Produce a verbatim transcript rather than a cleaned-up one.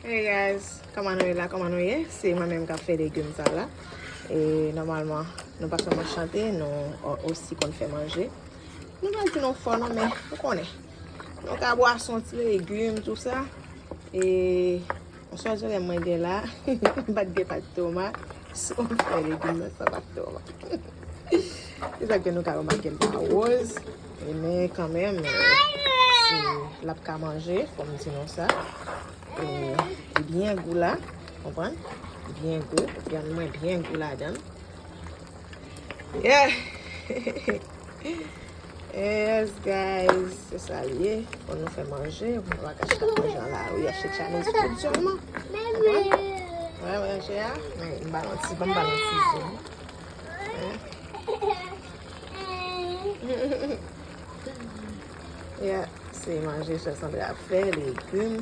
Hey guys, kòman nou ye la? Kòman nou ye? Se mwen menm k ap fè legim sa la. E nòmalman, nou pa sèlman chante, nou o- osi konn fè manje. Nou pa di nou fò non, men nou konnen. Nou ka bwè yon ti legim, tou sa. E yon sèl dilèm mwen gen la, m pa t gen pat toma. Si w fè legim nan san pat toma. Se sa ke nou ka remake l pa wòz. E men kanmenm, eh, si l ap ka manje, fò m di nou sa. E li byen gou la, konprann? Byen gou, vyann mwen byen gou ladan l. Yeah! Yes, guys, se sa l ye. Fò nou fè manje, nou pa ka chita manje nan lari, achte Chinese food sèlman. Konprann? Wè, manje a, men m ba nou ti, ban m ba nou ti zoom. Yeah, se manje sè Sandra ap fè, legim.